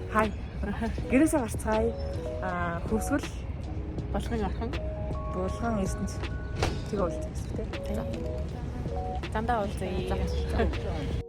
Хай. Гэрээсээ гарцгаая. Аа, хөвсгөл Булган орхон. Булган Эрдэнэт. Тэгээ уулзсан гэсэн үг тийм. За. Замдаа уулзъя. Hi vlog.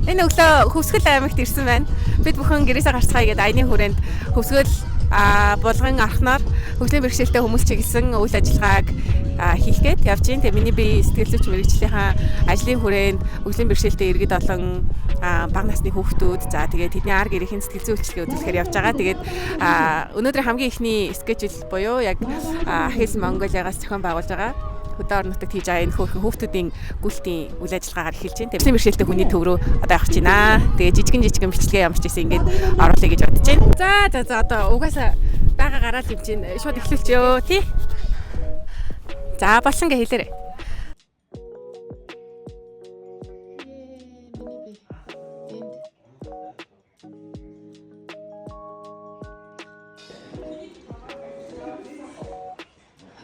Энэ өглөө Хөвсгөл аймагт ирсэн байна. Бид бүхэн гэрээсээ гарцгаая гэдэг аяны хүрээнд Хөвсгөл Булган орхноор хөгжлийн бэрхшээлтэй хүмүүс чиглэсэн үйл ажиллагааг хийх гээд явж байна. Тэгээ миний бие сэтгэл зүйч мэргэжлийнхаа ажлын хүрээнд хөгжлийн бэрхшээлтэй иргэд олон бага насны хүүхдүүд, за тэгээд тэдний ар гэрийн сэтгэл зүйн үйлчилгээ үзүүлэхээр явж байгаа. Тэгээд өнөөдөр хамгийн эхний schedule буюу яг Ахис Монголиагаас зохион байгуулж байгаа хөдөө орон нутагт хийж байгаа энэ хөөрхөн хүүхдүүдийн гүйлтийн үйл ажиллагаагаар эхэлж байна. Тэгээ бэрхшээлтэй хүний төв рүү одоо явах гэж байна. Тэгээ жижигэн жижигэн бичлэгээ ямар ч байсан ингээд оруулъя гэж бодож байна. За за за, одоо угаасаа байгаа гараал юм чинь шууд эхлүүлчихөө тий. За, болсон гэ хэлээрэй.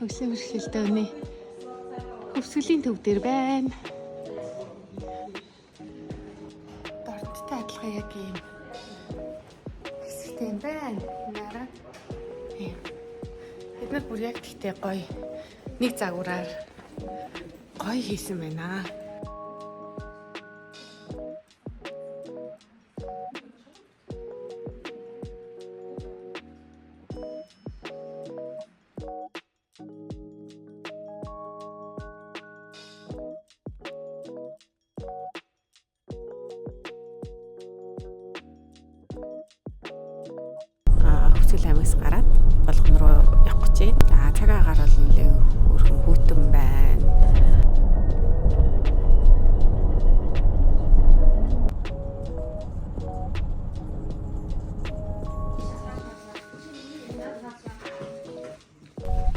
Хөгжлийн бэрхшээлтэй хүний Хөвсгөлийн төв дээр байна. Дорттой адилхан яг ийм хэсэгтэй юм байна. Нараа. Тийм. Бид нар бүр яг тэгтээ гоё нэг загвараар гоё хийсэн байна. Хөвсгөл аймагс гараад Булган руу явах гэж байна. За, цаг агаар бол нэлээд хөөрхөн хүйтэн байна.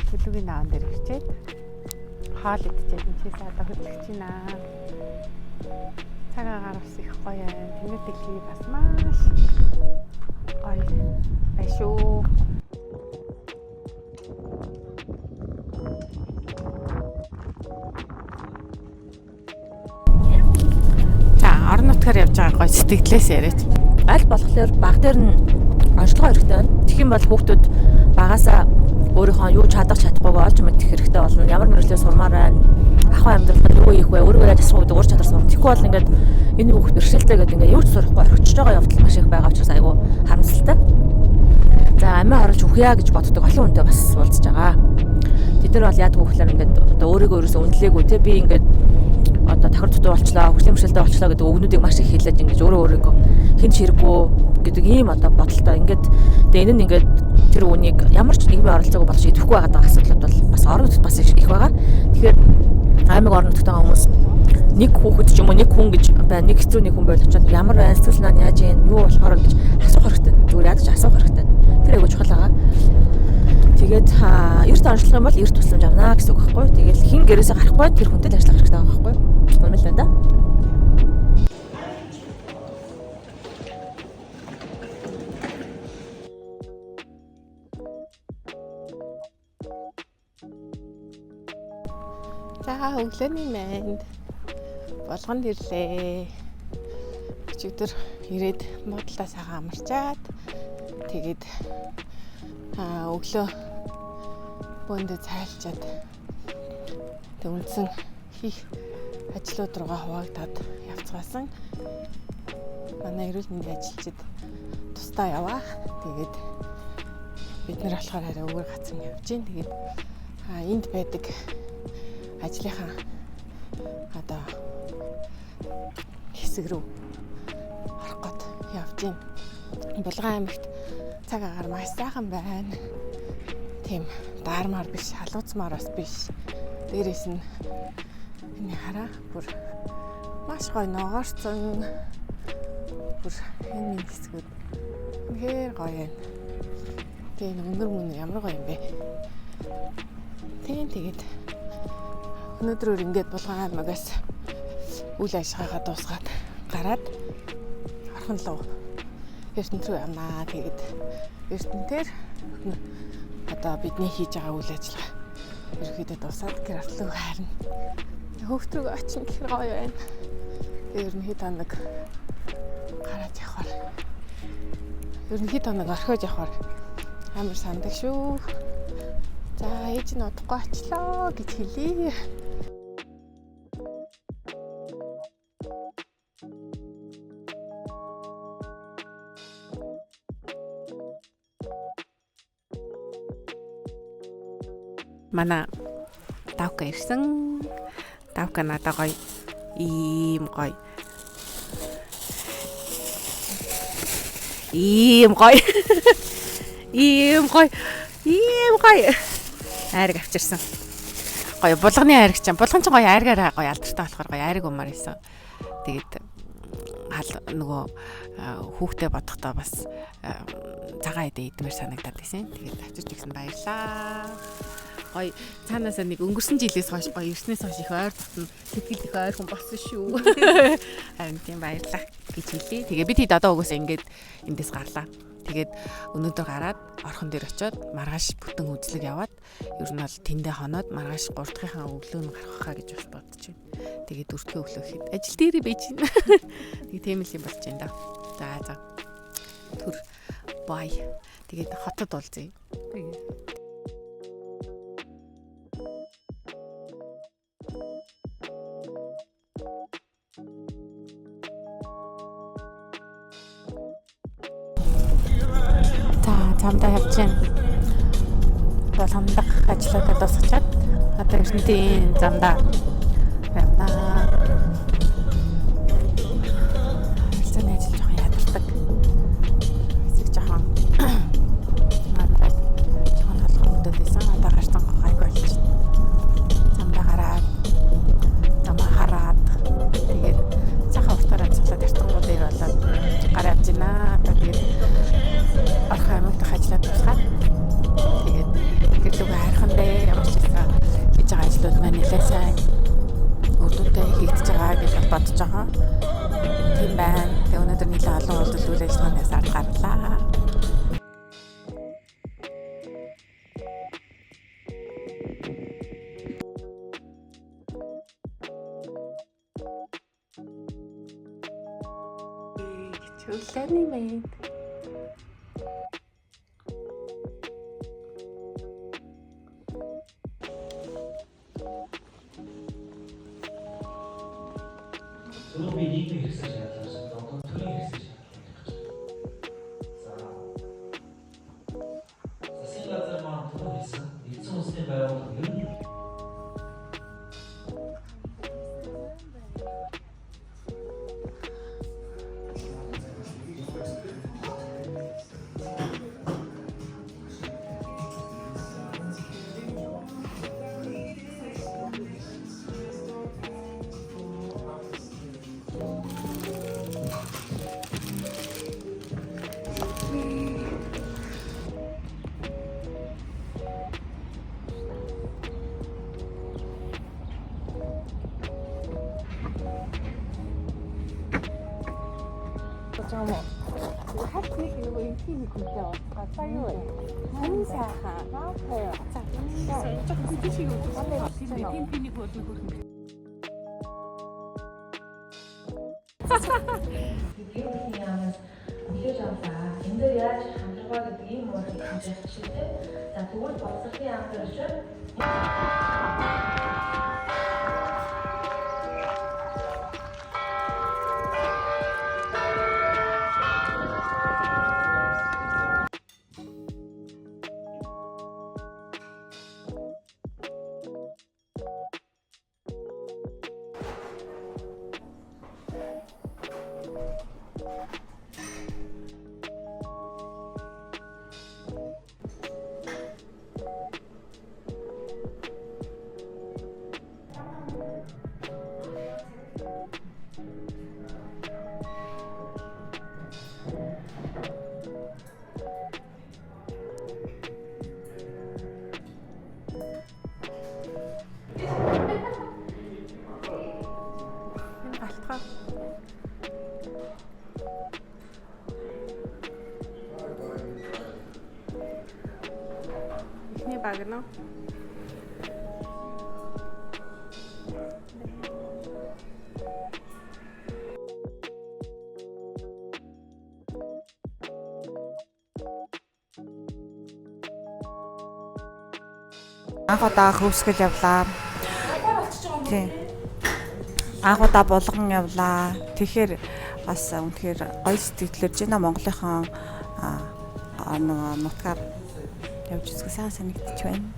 Төлөвийн наан дээр ирчээд хоол идчихэд энэ чийсээ одоо хөдлөж байна. Цаг агаар бас их гоё байна. Тэнгэр дэлхий бас маш гоё байна шүү. За, орон нутгаар явж байгаа гоё сэтгэлээс яриач. Аль болохоор баг дээр нь онцлогоо хэрэгтэй байна. Тэгэх юм бол хүүхдүүд багасаа өөрийнхөө юу чадах чадахгүйг олж мэдэх хэрэгтэй болно. Ямар мэргэжлээр сурмаар байна, ахуй амьдралаар юу хийх вэ, өөрийгөө яаж асах гэдэг ур чадвар сурна. Тэгэхгүй бол ингээд энэ хүүхд бэрхшээлтэй гэдэг ингээд юу ч сурахгүй орхичж байгаа явдал маш их байгаа учраас айгүй харамсалтай. За, амиа оруулж үхье гэж боддог олон хүнтэй бас уулзж байгаа. Тэд нар бол яадаг вэ гэхээр ингээд одоо өөрийгөө ерөөсөө үнэлээгүй те, би ингээд одоо тохир дутуу болчлоо, хөгжлийн бэрхшээлтэй болчлоо гэдэг өгнүүдийг маш их хэлээд ингэж өөрөө өөрийгөө хэн ч хэрэггүй гэдэг ийм одоо бодолтой ингээд тэгээ энэ нь ингээд тэр үнийг ямар ч нийгмийн оролцоогүй болж идэвхгүй байгаа асуудлууд бол бас орон нутгад бас их байгаа. Тэгэхээр аймаг орон нутгад байгаа хүмүүс нэг хүүхэд ч юм уу нэг хүн гэж байна, нэг хэцүү нэг хүн байл очиод ямар байна, сэтгэл санаа нь яаж юм, юу болохоор гэж асуух хэрэгтэй. Зүгээр ядаж асуух хэрэгтэй. Тэр айгуу чухал байгаа. Тэгээд эрт онцлох юм бол эрт тусламж авна гэсэн үг байхгүй. Тэгээд хэн гэрээсээ гарахгүй тэр хүнтэй л ажиллах хэрэгтэй байгаа байхгүй. Үнэн л байна да. За, өглөөний мэнд. Булганд ирлээ. Өчигдөр ирээд буудалдаа сайхан амарчаад тэгээд өглөө бөөндөө цайлчаад тэг үндсэн хийх ажлууд руугаа хуваагдаад явцгаасан. Манай эрүүл мэндийн ажилчид тусдаа яваа. Тэгээд бид нар болохоор арай өөр гацсан явж гин. Тэгээд энд байдаг ажлынхаа одоо хэсэг рүү орох гээд явж гин. Булган аймагт цаг агаар маш сайхан байна. Тийм даармаар биш, халууцмаар бас биш. Дээрээс нь энэ хараа бүр маш гоё ногоорцсон. Бүр энэ минь хэсгүүд үнэхээр гоё байна. Тэгээ энэ өнөр мөн ямар гоё юм бэ. Тийм, тэгээд өнөөдрөөр ингээд Булган аймагаас үйл ажиллагаагаа дуусгаад гараад Орхон руу, Эрдэнэт рүү явнаа. Тэгээд Эрдэнэтээр одоо бидний хийж байгаа үйл ажиллагаа ерөөхдөө дуусаад гэр ортлоо харна. Хөөхт рүү очино гэхэр гоё байна. Тэгээд ер нь хэд хоног гараад явахаар, ер нь хэд хоног орхиод явахаар амар сандаг шүү. За, ээж нь удахгүй очлоо гэж хэлье. Манай Давка ирсэн. Давка надад гоё, ийм гоё. Ийм гоё. Ийм гоё. Ийм гоё. Айраг авчирсан. Гоё булганы айраг чинь. Булган чинь гоё айргаараа гоё алдартай болохоор гоё айраг умаар исэн. Тэгээд хал нөгөө хүүхдээ бодохдоо бас цагаан эдээ идмээр санагдаад байсан. Тэгээд авчирч ирсэн, баярлаа. Гоё цаанаасаа нэг өнгөрсөн жилээс хойш гоё ирснээс хойш их ойр дотно, сэтгэл их ойрхон болсон шүү. Харин тийм, баярлаа гэж хэлье. Тэгээ бид хэд одоо угсаа ингээд эндээс гарлаа. Тэгээд өнөөдөр гараад Орхон дээр очиод маргааш бүтэн үзлэг яваад, ер нь бол тэндээ хоноод маргааш 3 дахьынхаа өглөө нь гарах хаа гэж бас бодож байна. Тэгээд дөрөвдүгээр өглөө гэхэд ажил дээрээ байж байна. Тэгээ тийм л юм болж байна да. За за. Түр бай. Тэгээд хотод уулзъя. Тэгээ. За, замдаа явж байна. Булган дахь ажлуудаа дуусгачаад одоо Эрдэнэтийн замдаа явнаа. Харилцааны ажил жоохон ядардаг. Хэсэг жоохон надад жоохон толгой өвдөд байсан. Одоо гарсан, гайгүй болчих. Замдаа гараад, замаа хараад, тэгээд сайхан уртаар амьсгалаад тарцангуу дээр болоод гараа явж байна. Одоо тэгээд Орхон аймаг дахь ажлаа дуусгаад тэгээд гэрлүүгээ хархан дээ. Ямар ч байсан хийж байгаа ажлууд маань нэлээд сайн, үр дүнтэй хийгдэж байгаа гэж бодож байгаа. Тийм байна. Тэгээ өнөөдөр нэлээд олон уулзалт, үйл ажиллагаанаас ард гарлаа. Өглөөний мэнд. Түрүүн би нийгмийн хэрэгсэл шаардлага байсан. Одоо төрийн хэрэгсэл шаардлага гэж байна. За. Засгийн газар маань түрүүн хэлсэн нэгдсэн улсын байгууллага ер нь Болж байгаа юм уу? Харт нэг нөгөө энхийн нэг хүнтэй уулзгаа. За, юу вэ? Сонин сайхан. За, жоохон тийшээ үзсэн. Тийм, тэнийг хөлнө хөрхөн. Гэр бүлийн яамнаас хүлээж авлаа. Энэ дээр яаж хандрах вэ гэдэг ийм уурхай хэмжих жишээтэй. За, тэгвэл боловсролын яам дээр очиод Бага. Эхний баг нөө. Анх удаа Хөвсгөл явлаа. Тийм. Анх удаа Булган явлаа. Тэгэхээр бас үнэхээр гоё сэтгэлэрж байна. Монголынхон нөгөө нутгаар явж үзэх сайн санагдчих байна.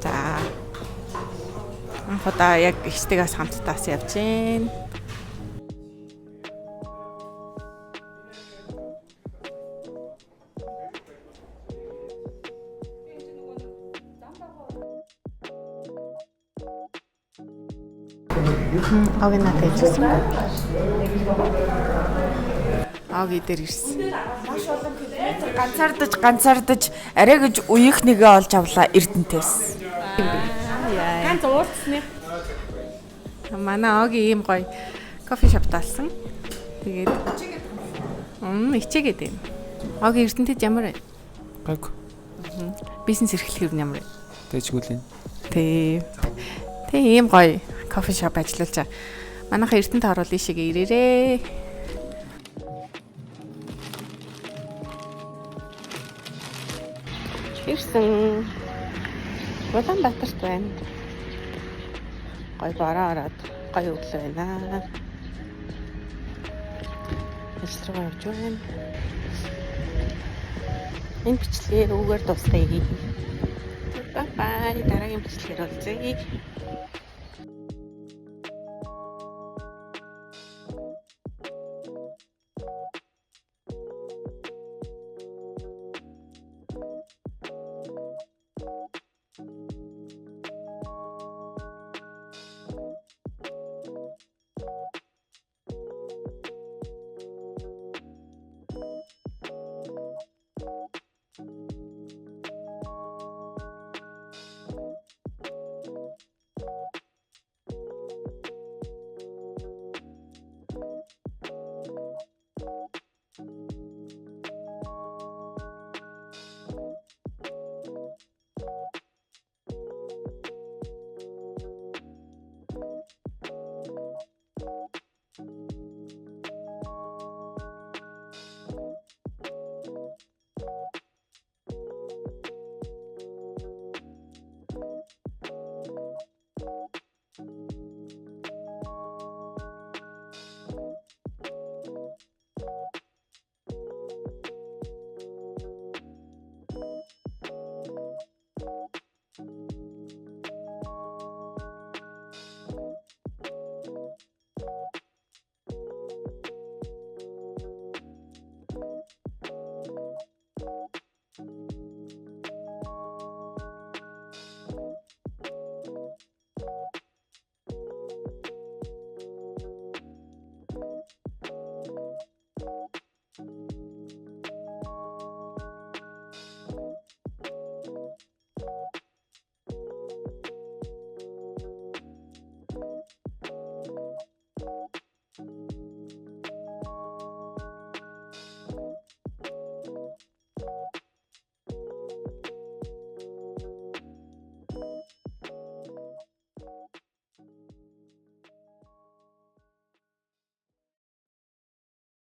За. Анх удаа яг ихтэйгээс хамтдаас явж гин. Ог надад ижсэн. Ог идэр ирсэн. Ганцаардаж ганцаардаж арай гэж үеих нэгэ олж авлаа Эрдэнтээс. Ганц уулзсны. Манай Оги ийм гоё кофе шоп таалсан. Тэгээд ичээгээд юм. Оги Эрдэнэтэд ямар вэ? Гайг. Бизнес эрхлэх юм ямар вэ? Дэжгүүлэн. Тий. Тий ийм гоё кофе шоп ажиллуулж байгаа. Манайха Эрдэнэт орвол ийшээгээ ирээрээ. Ирсэн. Улаанбаатарт байна. Гоё бороо ороод гоё өглөө байна. Ажил руу явж байна. Энэ бичлэгээ үүгээр дуусгая. Bye bye. Дараагийн бичлэгээр уулзъя.